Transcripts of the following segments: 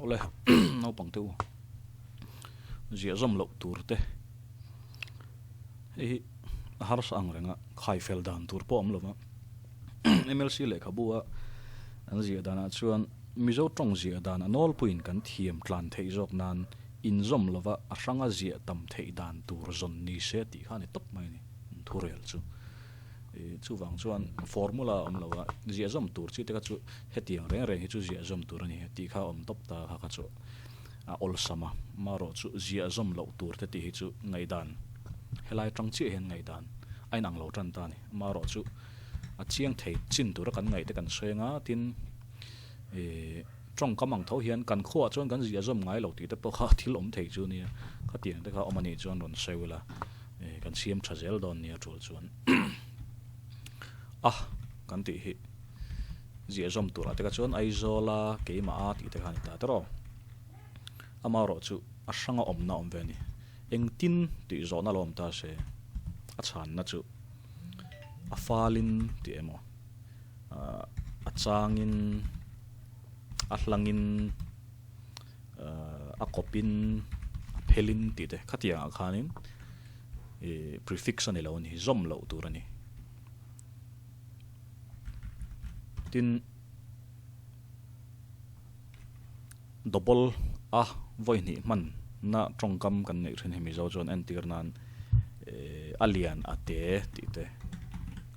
Awle naupang te u ziah zawm loh tur te hei hi a harsa ang reng a khai fel dan tur pawh a awm lo va MLC lehkhabu a an ziah danah chuan Mizo tawng ziah dan a nawlpuiin kan thiam tlan theih zawk nan inzawm lova a hranga ziah tam theih dan tur zawn ni se tih kha a ni tawp mai a ni thurel chu. Chuvang chuan formula a awm lo a, ziahzawm tur chi te kha chu hetiang reng reng hi chu ziahzawm tur a ni tih kha a awm tawp ta kha kha chu a awlsam a, amaherawh chu ziahzawm loh tur te tih hi chu ngaihdan helai tang chiah hian ngaihdan a inang lo tan ta a ni. Amaherawh chu a chiang thei chin tura kan ngaih te kan sawi anga tin ih tawngkam ang tho hian kan khuaah chuan kan ziahzawm ngai lo tih te pawh kha thil awm thei chu nia, khatiang te kha awm a nih chuan rawn sawi ula. Kan siam tha zel dawn nia tul chuan a kan tih hi ziah zawm turah te kha chuan Aizawla keimah a tih te kha a ni ta tawrh aw. Amaherawh chu a hranga awmna awm ve a ni. Engtin tih zawhna lo awm ta se a chhanna chu a falin tih emaw a changin a hlangin a kawpin a phelin tih te khatiang ah khanin ih prefix a ni lo a ni zawm loh tur a ni. Tin double a vawi hnih hman na tawngkam kan neih thin hi Mizo chuan entir nan ih a lian a te tih te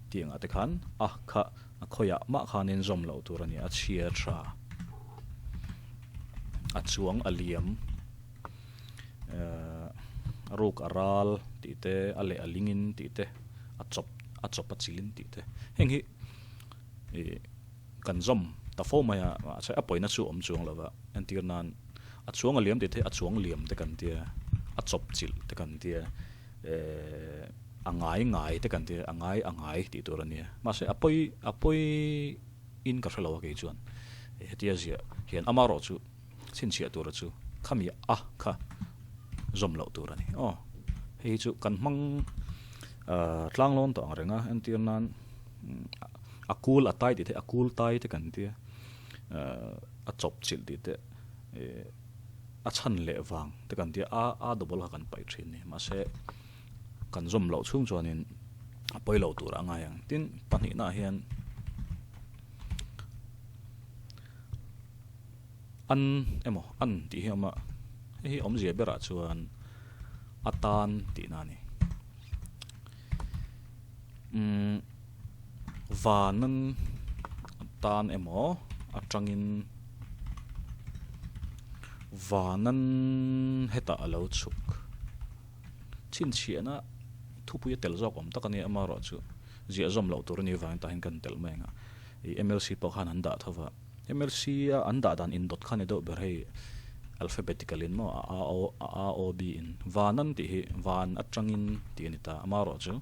tiang ah te khan a kha a khawiah mah khanin zawm loh tur a ni a chhia tha. A chuang a liam ehh a ruk a ral tih te a leh a ling in tih te a chawp a chawp a chil in tih te heng hi ih kan zawm ta fo mai a mahse a pawina chu a awm chuang lo va entir nan a chuang a liam tih te a chuang liam te kan tia a chawp chilh te kan tia ehh a ngai ngai te kan tia a ngai a ngai tih tur a nia mahse a pawi a pawi. In ka hre lo a kei chuan hetia ziah hian amarawh chu chhinchhiah tura chu khami a kha zawm loh tur a ni aw. Hei hi chu kan hmang tlang lawn tawh ang reng a entir nan a kul a tai tih te a kul tai te kan tia a chawp chilh tih te a chhan leh vang te kan tia a a double kha kan paih thin a ni mahse kan zawm loh chhung chuanin a pawi lo tur a ngai ang. Tin, pahnihnaah hian an emaw an tih hi a awm a, hei hi awmzia berah chuan a tan tihna a ni. Umm vanan tan emaw atangin vanan hetah a lo chhuk. Chhinchhiahna thupui a tel zawk awm tak a nia, amaherawh chu ziah zawm loh tur a nih avangin tah hian kan telh mai ang a, ih MLC pawh khan an dah tho va, MLC a an dah dan indawt kha a ni deuh ber hei alphabetical in maw a O a O B in van an tih hi van atangin tih a ni ta, amaherawh chu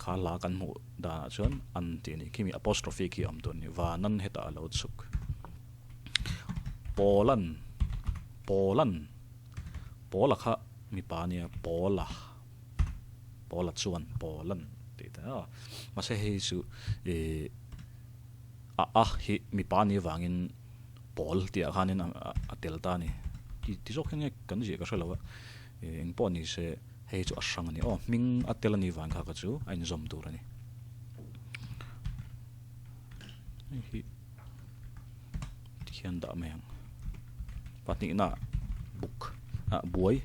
kha hla kan hmuh danah chuan an tih a ni khimi apostrophe khi a awm tur a ni, van an hetah a lo chhuk Pawlan Pawlan. Pawla kha mipa a nia, Pawla, Pawla chuan Pawlan tih te a, mahse hei chu ih a a hi mipa a nih avangin Pawl tih ah khanin a tel ta a ni. Ti zawk hian nge kan ziah ka hre lo a, ih eng pawh ni se hei chu a hrang a ni aw, hming a tel a nih vang kha kha chu a inzawm tur a ni. Hei hi. Tikhian dah mai ang. Pahnihna buk ah buai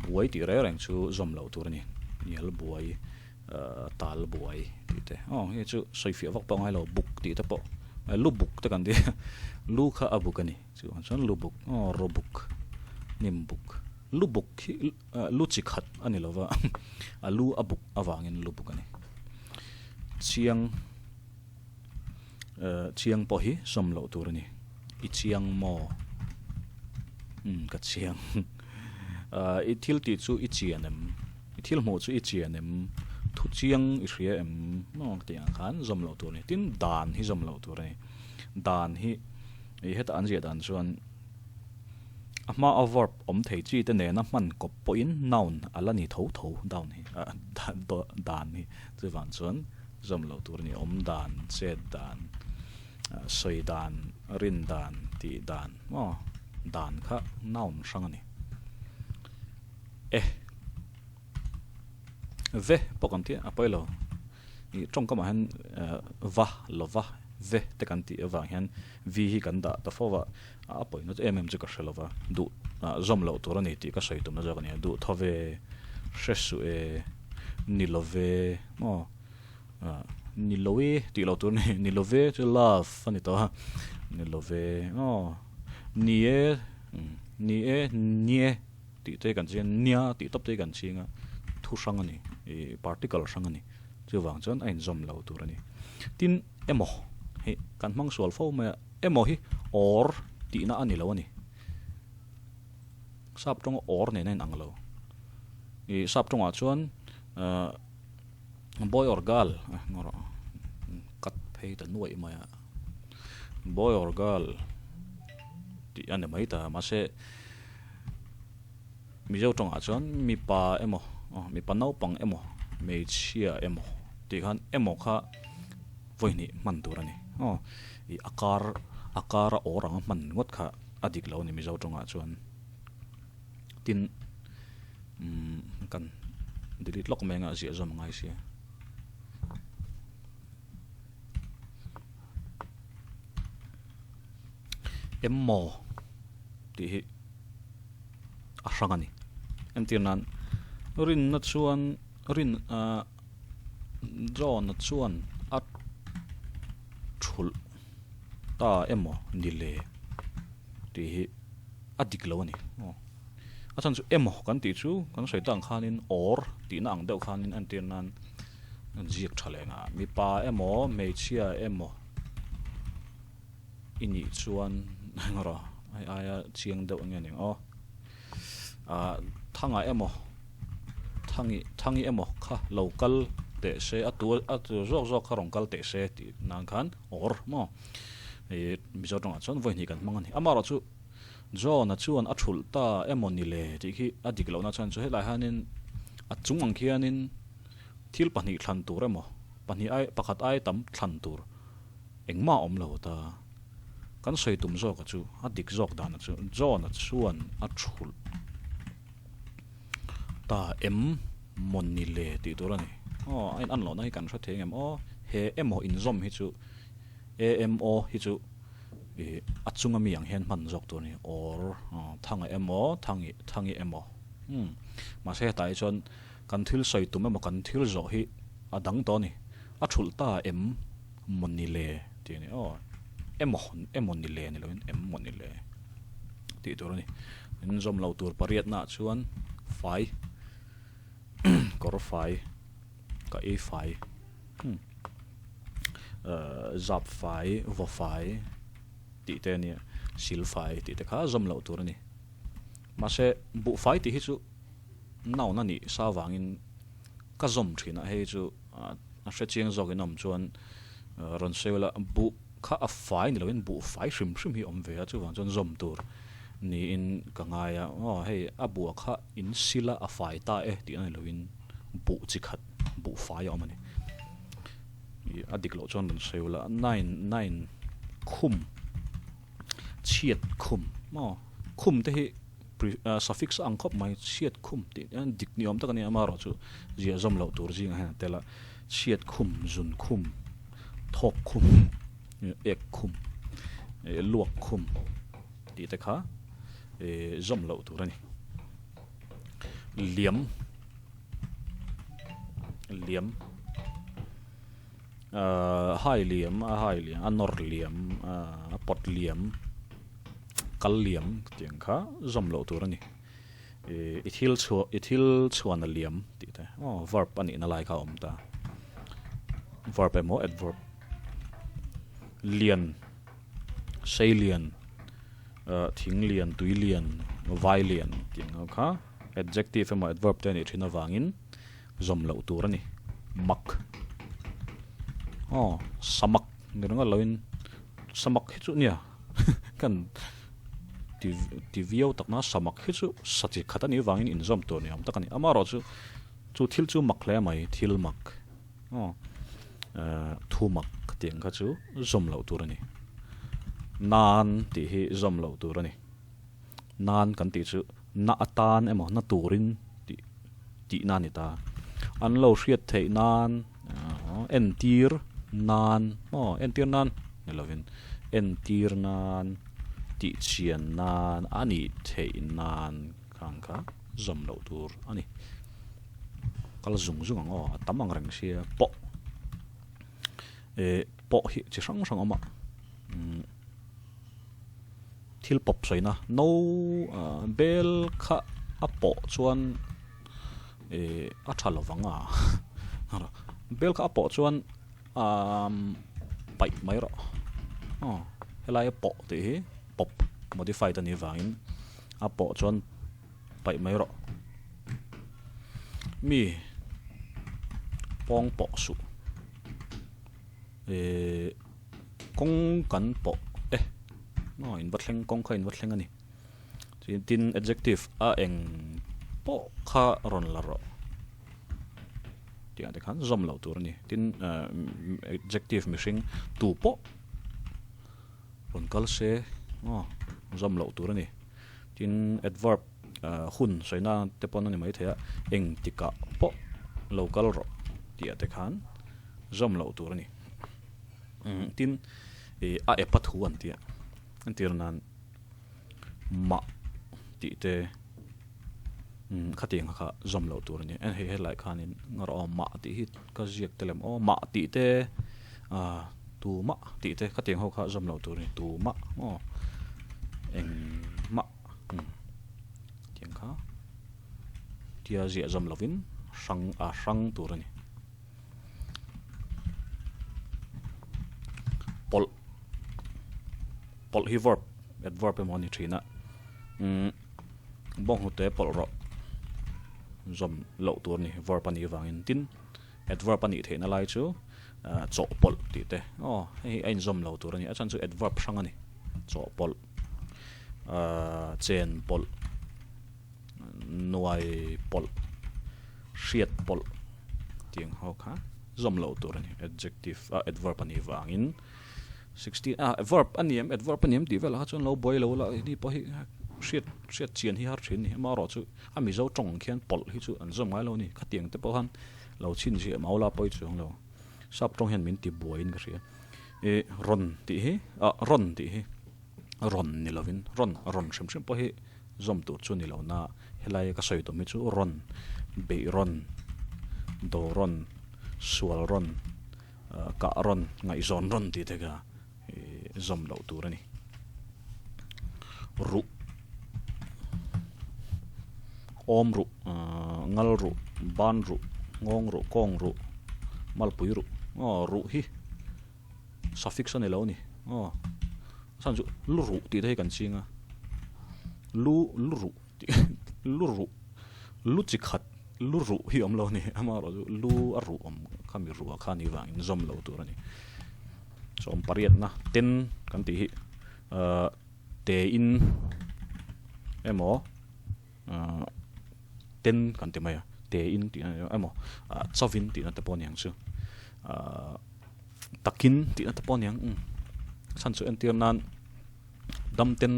buai tih reng reng chu zawm loh tur a ni. Hnial buai ah tal buai tih te aw hei chu sawi fiah vak pawh a ngai lo buk tih te pawh lu buk te kan ti a lu kha a buk a ni chuvang chuan lu buk aw raw buk hnim buk lu buk hi lu chi khat a ni lova a lu a buk avangin lu buk a ni. Chiang. Chiang pawh hi sawm loh tur a ni. I chiang maw? Umm ka chiang. I thil tih chu i chian em? I thil hmuh chu i chian em? Thu chiang i hria em? Maw tih ang khan zawm loh tur a ni. Tin, dan hi zawm loh tur a ni. Dan hi i hetah an ziah dan chuan a hma a verb awm thei chi te nena hman kawp pawhin noun a la ni tho tho down hi dan hi chuvang chuan. Zawm loh tur a ni, awm dan, chet dan, Sawi dan, rin dan, tih dan maw dan kha noun hrang a ni. E ve pawh kan tih a pawi lo. Ih tawngkamah hian va, lova, ve te kan tih avang hian vi hi kan dah ta fo va, a pawina chu em em chu ka hre lo va, duh zawm loh tur a ni tih ka sawi tumna zawk a ni a, duh thaw ve, hre suh e, ni lo ve maw. Ni lo e tih loh tur a ni, ni lo ve chu love a ni tawh a, ni lo ve aw, ni e, ni e, nie tih te kan ching a, nia tih tawp te hi kan ching a, thu hrang a ni, ih particle hrang a ni, chuvang chuan a inzawm lo tur a ni. Tin, emaw hi kan hmang sual fo mai a, emaw hi or tihna a ni lo a ni, sap tawnga or nen a inang lo, ih sap tawngah chuan ah. Boy or girl ngaw rawh cut phei ta nuaih mai a boy or girl tih a ni mai ta mahse Mizo tawngah chuan mipa emaw mipa naupang emaw hmeichhia emaw tih khan emaw kha vawi hnih hman tur a ni aw ih a kar a kar a awr anga hman ngawt kha a dik lo a ni Mizo tawngah chuan. Tin, umm kan delete lawk mai anga ziah zawm a ngai sia. Emmaw tih hi a hrang a ni. Entir nan rinna chuan rin ah John-a chuan a thulh ta emaw ni le tih hi. A dik lo a ni. Aw. A chhan chu emaw kan tih chu kan sawi tlang khanin or tihna ang deuh khanin entir nan ziak tha leh ngah. Mipa emaw hmeichhia emaw i nih chuan engawrh hei aia chiang deuh enge ning aw. Ah thanga emaw thangi thangi emaw kha lo kal teh se a tu a tu zawk zawk kha rawn kal teh se tih nan khan or maw. Ih Mizo tawngah chuan vawi hnih kan hmang a ni. Amaherawhchu John-a chuan a thulh ta emaw ni le tih khi a dik lohna chuan chu helai hianin a chung ang khianin thil pahnih thlan tur emaw pahnih ai pakhat ai tam thlan tur engmah a awm lo ta. Kan sawi tum zawka chu a dik zawk dana chu John-a chuan a thulh ta em maw ni le tih tur a ni. Aw a in an lohna hi kan hre thei engem aw he emaw inzawm hi chu AMO hi chu ih a chunga mi ang hian hman zawk tur a ni or thanga emaw thangi thangi emaw umm mahse hetah hi chuan kan thil sawi tum emaw kan thil zawh hi a dang tawh a ni a thulh ta em maw ni le tih a ni aw emaw emaw ni le ni loin em maw ni le tih tur a ni in zawm lo tur pariatna ah chuan fai kawr fai ka ei fai umm. Zap fai, vaw fai tih te a nia, sil fai tih te kha zawm loh tur a ni. Mahse, buh fai tih hi chu noun a nih sa vangin ka zawm thin a, hei chu a hre chiang zawkin awm chuan rawn sawi ula, buh kha a fai ni loin buh fai hrim hrim hi a awm ve a, chuvang chuan zawm tur niin ka ngai a, aw hei a buh kha in sil a, a fai ta e tih a ni loin buh chi khat buh fai a awm a ni. Ih a dik loh chuan rawn sawi ula nine nine khum chhiat khum maw khum te hi pre ah suffix a ang khawp mai chhiat khum tih hian dik ni awm tak a ni amaherawh chu ziah zawm loh tur zingah hian a tel a chhiat khum zun khum thawk khum ek khum ih luak khum tih te kha ih zawm loh tur a ni liam. Liam ahh hai liam a hai liam a nawr liam ahh a pawt liam kal liam tih ang kha zawm loh tur a ni ih i thil chhuah i thil chhuan a liam tih te aw verb a nihna lai kha a awm ta verb emaw adverb lian sei lian ahh thing lian tui lian vai lian tih ang ho kha. Adjective emaw adverb te a nih thin avangin zawm loh tur a ni. Mak. Aw, samak ni ringawt loin samak hi chu nia kan ti ti viau tak na samak hi chu sa chi khat a nih avangin inzawm tur ni awm tak a ni. Amaherawh chu chu thil chu mak hle mai, thil mak. Aw, thu mak tih ang kha chu zawm loh tur a ni. Nan tih hi zawm loh tur a ni. Nan kan tih chu na atan emaw na turin tih tihna a ni ta. An lo hriat theih nan entir nan aw entir nan ni lovin entir nan tih chian nan a nih theih nan khang kha zawm loh tur a ni. Kal zung zung ang aw a tam ang reng sia pawh eh pawh hi chi hrang hrang a awm a umm. Thil pawp sawina no bel kha a pawh chuan ih a tha lo vang a bel kha a pawh chuan umm paih mai rawh aw helai a pawh tih hi pawp modified a nih vangin a pawh chuan paih mai rawh mi pawng pawh suh ih. Kawng kan pawh e aw in va thleng kawng kha in va thleng a ni. Tin adjective a eng pawh kha rawn la rawh tih ah te khan zawm loh tur a ni. Tin adjective mihring tu pawh rawn kal se aw zawm loh tur a ni. Tin adverb hun sawina te pawn a ni maithei a eng tikah pawh lo kal rawh tih ah te khan zawm loh tur a ni. Tin, ih a epa thu an tia, entir nan mah tih te khatiang kha zawm loh tur a ni. Hei helai khanin ngarawh aw mah tih hi ka ziak tel em aw mah tih te ah tu mah tih te khatiang ho kha zawm loh tur a ni tu mah aw eng mah tiang kha tia ziah zawm lovin hrang a hrang tur a ni. Pawlh pawlh hi verb adverb emaw a ni thin a umm bawnghnute pawlh rawh zawm loh tur a ni verb a nih avangin tin adverb a nih theihna lai chu ah chawhpawlh tih te aw hei hi a inzawm lo tur a ni a chhan chu adverb hrang a ni chawhpawlh ah chen pawlh. Nuai pawlh, hriat pawlh tih ang ho kha zawm loh tur a ni. Adjective ah adverb a nih vangin 16 ah verb a ni em adverb a ni em tih velah kha chuan lo buai lo la ni pawh hi hriat hriat chian hi har thin a ni. Amaherawh chu a Mizo tawng khian pawlh hi chu an zawm ngai lo a ni. Khatiang te pawh khan lo chhinchhiah mau la pawi chuang lo. Sap tawng hian min ti buaiin ka hria. Ih rawn tih hi ah rawn tih hi. Rawn ni lovin rawn rawn hrim hrim pawh hi zawm tur chu ni lo na helai ka sawi tum hi chu rawn beih rawn do rawn sual rawn kah rawn ngaihzawn rawn tih te kha ih zawm loh tur a ni ruh awm ruh ngal ruh ban ruh nghawng ruh kawng ruh malpui ruh aw ruh hi. Suffix a ni lo a ni. Aw. A chhan chu lu ruh tih te hi kan ching a. Lu lu ruh tih lu ruh lu chi khat lu ruh hi awm lo a ni. Amaherawh chu lu a ruh awm kha mi ruh ah khan i vang in zawm lo tur a ni. Sawm pariatna ten kan tih hi ahh te in emaw ahh ten kan ti mai a te in tih na emaw ah chawin tih na te pawh a ni ang chu ahh. Takin tih na te pawh a niang umm chhan chu entir nan dam ten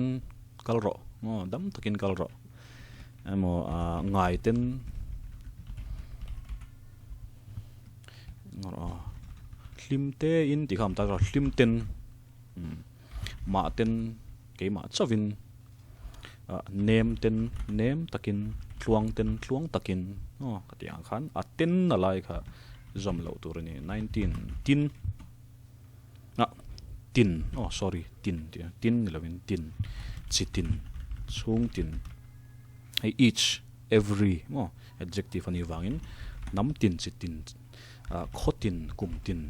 kal rawh maw dam takin kal rawh emaw ah ngai ten hlim te in tih kha a awm tak a hlim ten umm mah ten keimah chauhin ah nem ten nem takin tluang ten tluang takin aw ka tih ang khan a ten a lai kha zawm loh tur a ni 19 tin ah tin aw sorry tin tih a tin ni lovin tin chi tin chhung tin hei each every maw adjective a nih vangin hnam tin chi tin ah khaw tin kum tin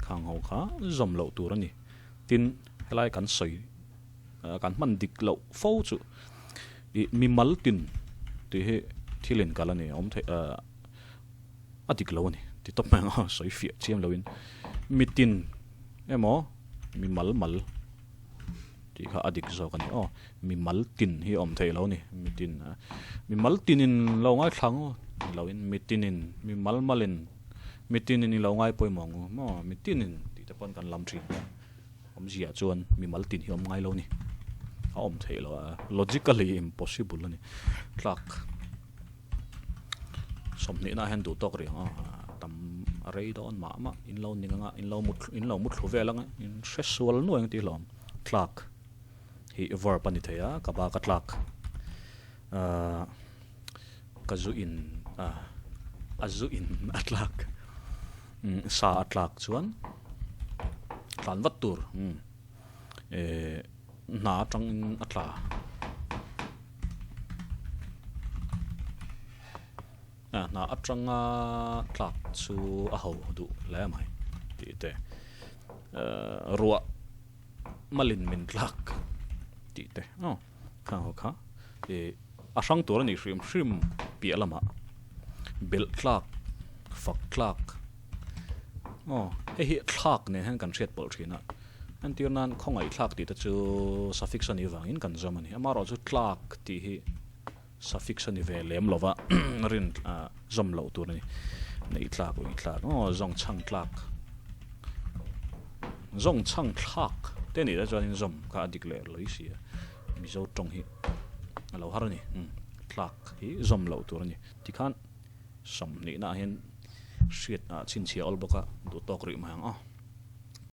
khang ho kha zawm loh tur a ni tin helai kan sawi. Kan hman dik loh fo chu ih mimal tin tih hi thil inkal a ni awm theih a dik lo a ni ti tawp mai ang a sawi fiah chiam loin mitin emaw mimal mal tih kha a dik zawk a ni aw mimal tin hi a awm theih lo a ni mitin mimal tinin lo ngaithla ang aw ni loin mitinin mimal malin mitinin i lo ngai pawimawh ang u maw mitinin tih te pawn kan lam thin. Awmzia chuan mimal tin hi awm ngai lo ni. A awm theih lo a, logically impossible a ni. Tlak sawmhnihna ah hian duh tawk rih ang a, tam a rei dawn mah mah in lo ning anga in lo mut in lo mut thlu vel anga in hre sual nuai ang tih hlawm. Tlak hi verb a ni thei a, ka bak a tlak ahh ka zu in ah a zu in a tlak sa a tlak chuan tlan vat tur eh hna atangin a tla ah hna atanga tlak chu a ho duh hle mai tih te eh ruah malin min tlak tih te aw khang ho kha ih a hrang tur a nih hrim hrim piah lamah belh tlak fak tlak aw hei hi thlak nen hian kan hriat pawlh thin a entir nan khawngaih thlak tih te chu suffix a nih vangin kan zawm a ni amaherawhchu tlak tih hi suffix a ni ve lem lova rin ah zawm loh tur a ni neih tlak uih tlak aw zawng chhang tlak zawng chhang thlak te nih te chuanin zawm kha a dik leh lawi si a Mizo tawng hi a lo har a ni tlak hi zawm loh tur a ni tikhan sawmhnihna ah hian hriat ah chhinchhiah awl bawk a duh tawk rih mai ang aw.